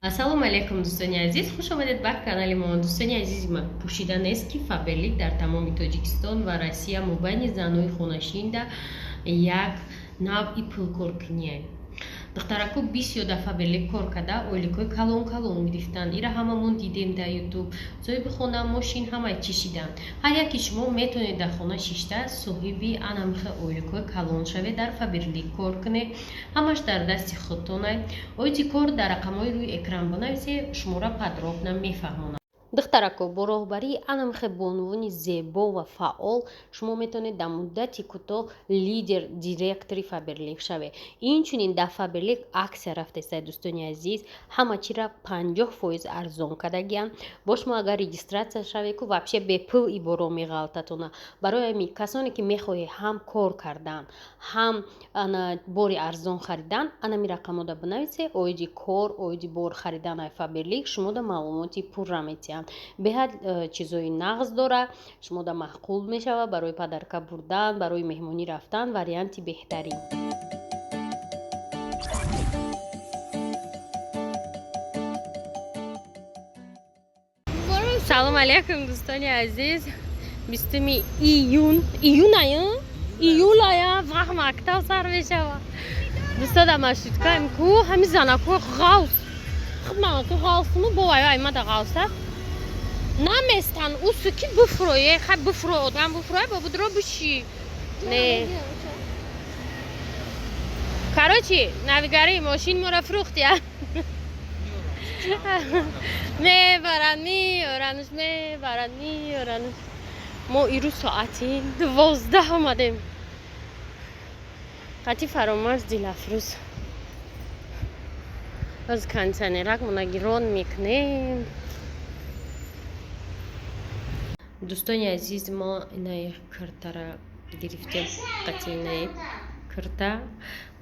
Ассалому алайкум, дӯстони азиз, хуш омадед ба канали мо. Дӯстони азизи ман, пӯшида нест, ки Фаберлик дар тамоми Тоҷикистон ва Россия мобайни занҳои хонашинда як навъи пулкоркуние. Духтарако бисёр дар Фаберлик кор карда, ойликҳои калон калон гирифтанд. Ира ҳамамон дидем дар Ютуб. Соҳиби хона, мошин, ҳамаи чӣ шиданд. Ҳар яке шумо метавонед дар хона шишта соҳиби анамихе ойликҳои калон шавед, дар Фаберлик кор кунед. Ҳамаш дар дасти худтонай. Оиди кор дар рақамҳои рӯи экран бинависед, шуморо подробно мефаҳмонам. Духтарако, бо роҳбарии анамихе бонувони зебо ва фаъол шумо метавонед дар муддати кӯтоҳ лидер, директори Фаберлик шавед. Инчунин дар Фаберлик аксия рафтеста, дӯстони азиз, ҳама чиро 50% арзон кардагианд. Бо шумо агар регистрация шавед ку, вообще бепул иборо меғалтатона. Барои ҳамин касоне ки мехоҳед ҳам кор кардан, ҳам ана бори арзон харидан, анами рақамода бинависед. Оиди кор, оиди бор харидан ай Фаберлик шумода маълумоти пурра метиҳанд. Беҳад чизои нағз дора, шумода маъқул мешавад. Барои подарка бурдан, барои меҳмонӣ рафтан варианти беҳтарин. Салом алейкум, дӯстони азиз. 20 июн, июная, июлая, вақт мактаб сар мешава. Дӯсто, дар маршруткаем ку, ҳами занако ғавс худмаку ғавсну бо вай аймада ғавса наместан. Усу ки буфрое, хай буфро, одам буфрое, бо будро биши не. Короче, навигари мошин моро фрӯхтия, мебаранд, меёрануш, мебаранд, меёрануш. Мо ирӯз соати 12 омадем қати Фаромарз Дилафрӯз. Боз кондиционерак мона гирон мекунем. Дӯстони азиз, мо инаи киртара гирифтем, қати инаи кирта,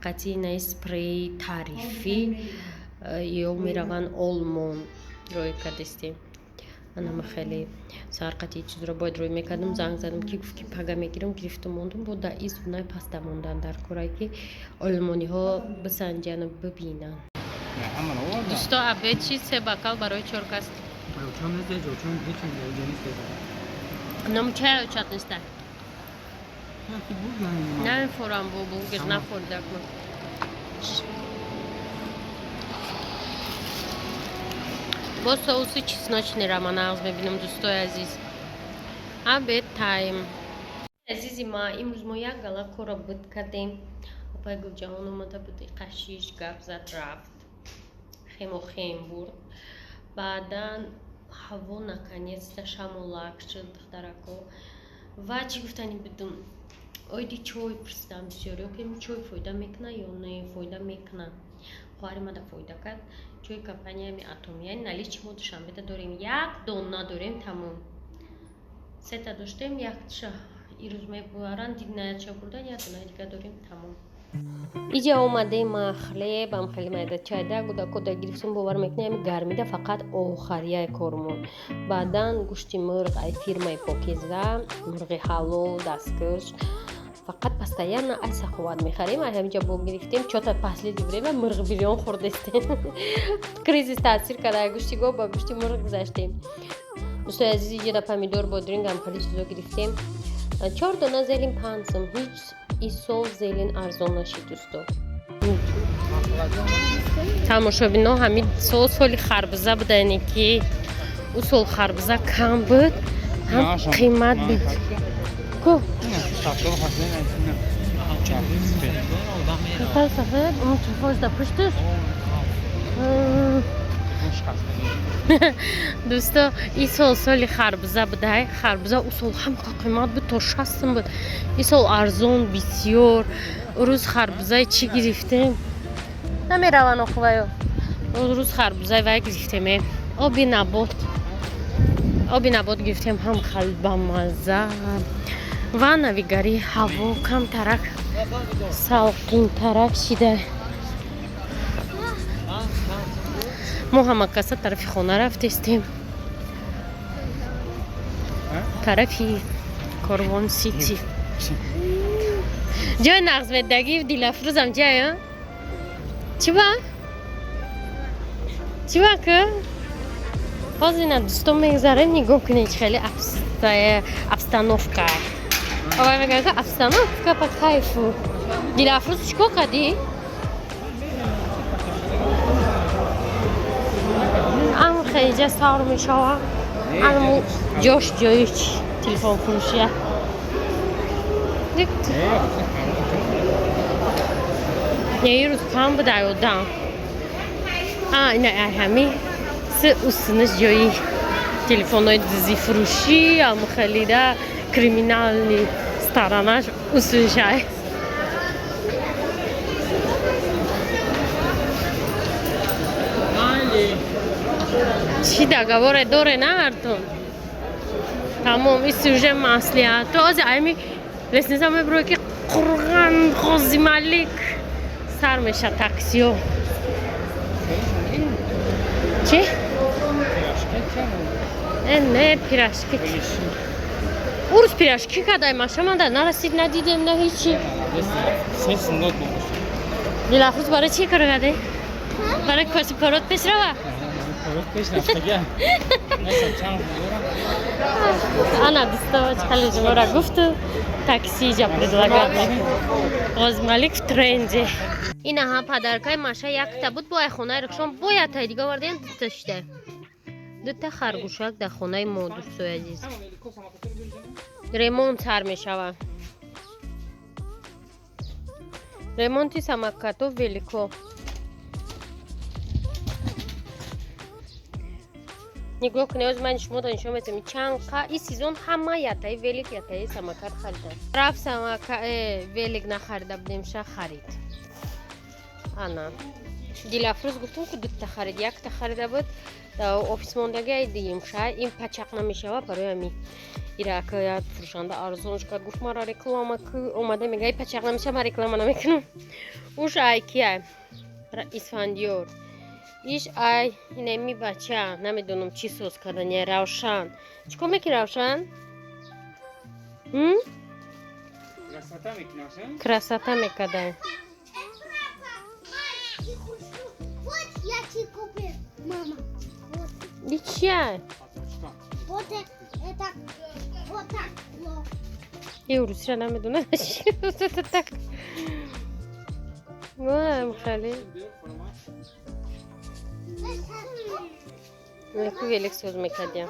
қати инаи спреи тарифӣ. Ё мераванд Олмон, рӯй кардистем. Анама хеле сар қати чизро бояд рӯй мекардам. Занг задам, ки гуфт, ки пага мегирам. Гирифту мондум. Бо да изунай паста мондан дар корае, ки олмониҳо бисанҷану бибинанд. Дӯсто, обед чи? Се бокал барои чор кас. Нам чай очат неста. Намефорам, бо бургер нахӯрдакман. Бо соуси чесночный ра ман нағз мебинам, дӯстои азиз. Обед тайм. Азизи ма, имрӯз мо як гала корро буд кардем. Апай Гулҷаҳон омада буд, қашиш гап зад, рафт, хему хем бурд. Баъдан ҳаво наконец-то шамолак шуд, духтарако. Ва чӣ гуфтани будум? Оиди чой пурсидам бисёриё, ки чой фоида мекуна ё не. Фоида мекуна. Хоҳари мада фоида кард чои компаниями Атомия. Наличи мо Душанбеда дорем, як дона дорем, тамом. Сета доштем, яктша ирӯз мебаранд, дигнаяча бурдан, як донаи дига дорем, тамом. Иҷа омадем, ма хлебам хеле майда чайда гудакода гирифтум. Бовар мекунӣ, ами гармида фақат охарияи кормон. Баъдан гӯшти мурғ ай фирмаи Покиза, мурғи ҳалол, дасткӯш. Фақат постоянно ай Саховат мехарем, ай ҳаминҷа бо гирифтем. Чё-то последнее время мурғ бирён хӯрдестем. Кризис таъсир карда, гӯшти гов ба гӯшти мурғ гузаштем. Дӯстои азиз, иҷода помидор, бодрингам хеле чизо гирифтем. Чор дона зелень 5 сум. Ҳеҷ исол зелень арзон нашид, дӯсто. Тамошобино, ҳамин сол соли харбуза будане, ки ӯ сол харбуза кам буд, ҳам қимат буд ку. Сафед да пуштуш. Дӯсто, ин сол соли харбуза будай. Харбуза ӯ сол ҳам қимат буд, то 60 сум буд. Ин сол арзон бисёр. Рӯз харбузаи чӣ гирифтем? Намераванд охваё. Рӯз харбузаи вай гирифтем, оби набот, оби набот гирифтем, ҳам хеле бамазза. Ва навигари ҳаво камтарак салқинтарак шида. Мо ҳама каса тарафи хона рафтестем, тарафи Корвон Сити. Ҷои нағзмедагӣ Дилафрӯзам ҷая чӣ ба? Чӣ бака? Ҳозир ина, дӯстон, мегзарем, нигоҳ кунед, хеле обстановка. Овай мегӯяд, ки обстановка по кайфу. Дилафрӯз, чӣ кор кардӣ? Ам хеле сар мешава. Анму ҷош ҷои телефонфурӯшия. Не, рӯз кам буда одам. А, ина ҳами се усинаш ҷои телефонҳои дизифурӯшӣ, амхелида криминальный сторонаш усиншай. Чӣ договоре доре на ҳартун? Тамом, ин сюже маслиҳат. Ози айми лестница мебурӯ, ки Қурған Ғозималик сар меша таксиё. Чӣ? Э, не, пирожки. Урус пирожки кадай машаманда нарасид, надидем, на ҳичи. Дилафрӯз, барои чӣ кор кардӣ? Барои косиб корот пеш рава? Пеш рафтага. Ана, дӯсто, хеле шуморо гуфту такси ҷа предлагать мекунад. Ғозималик в тренде. Инаҳа подаркаи Маша якта буд, бо ай хонаи Рухшон бо яктай дига овардем, дута шида. Дута харгӯшак дар хонаи мо, дӯстои азиз. Ремонт сар мешавад. Ремонти самокату, велико. Нигоҳ кунед, ҳозир ман шуморо нишон медиҳам, чанд қа ин сезон ҳама ятаи велик, ятаи самокат харидан. Рафт самока велик нахарида будем, ша харид. Ана. Дилафрӯз гуфтум, ки дута харид, якта харида буд. Офис мондаги ай дигим ша, ин пачақ намешава, барои ҳами ира як фурӯшанда арзонш кард, гуфт, мара реклама ку омада мега, и пачақ намешава, ман реклама намекунам. Уш ай кия? Исфандиёр. Иш ай инами бача, намедонам чӣ соз кардани, Равшан. Чӣ кор мекунӣ, Равшан? Красота мекунам. Красота мекардай. Вот я тебе купил, мама. Вот. И чия? Вот это, вот так. Вот. И русира намедонам. Так. Вай, хеле. Яку велик соз мекардям.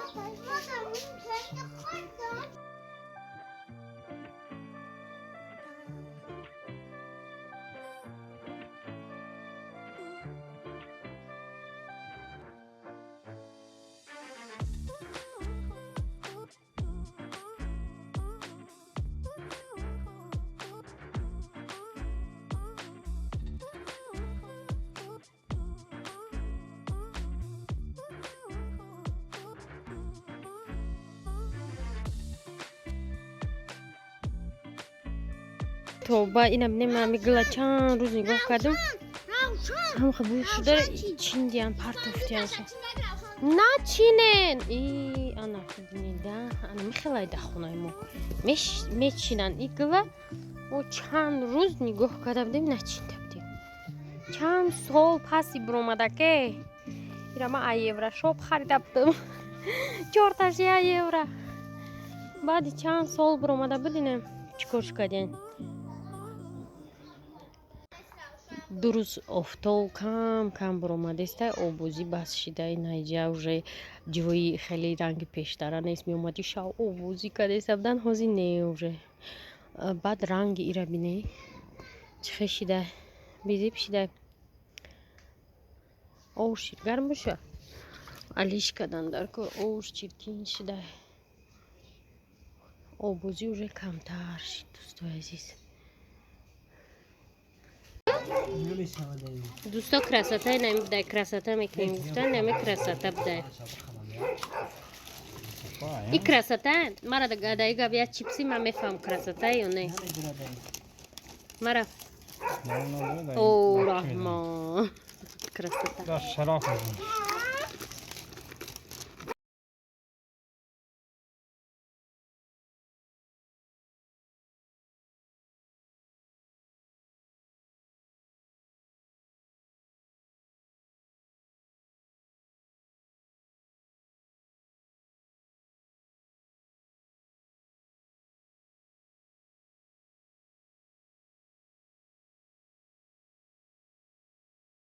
Тоба, ина бинем, ами гила чанд рӯз нигоҳ кардам. Ҳам қабул шуда, чиндиян, партофтиян. Начинен. И ана бинеда, ана мехелай да хонаи мо. Мечинан и гила. Мо чанд рӯз нигоҳ карда будем, начинда будем. Чанд сол паси биромадаке. Ира ман ай Еврошоп харида будам. Чорташ 1 евро. Баъди чанд сол биромада будинем. Чӣ кор кардем? Ду рӯз офтоб кам кам баромадеста, обозӣ бас шида. Инаиҷа уже ҷои хеле ранги пештара нест. Меомади, шав обозӣ кардеста будан, ҳозир не уже. Баъд ранги ира бине, чӣ хел шида, безеб шида. Ов шид, гарм боша, алиш кардан дар кор, ов чиркин шида. Обозӣ уже камтар шид, дӯстои азиз. Дӯсто, красотаи нами будай, красота мекунем гуфтан, нами красота будай. И красота мара даи гап, я чипси ман мефаҳмам, красота ё не мара. О, раҳмон, красота.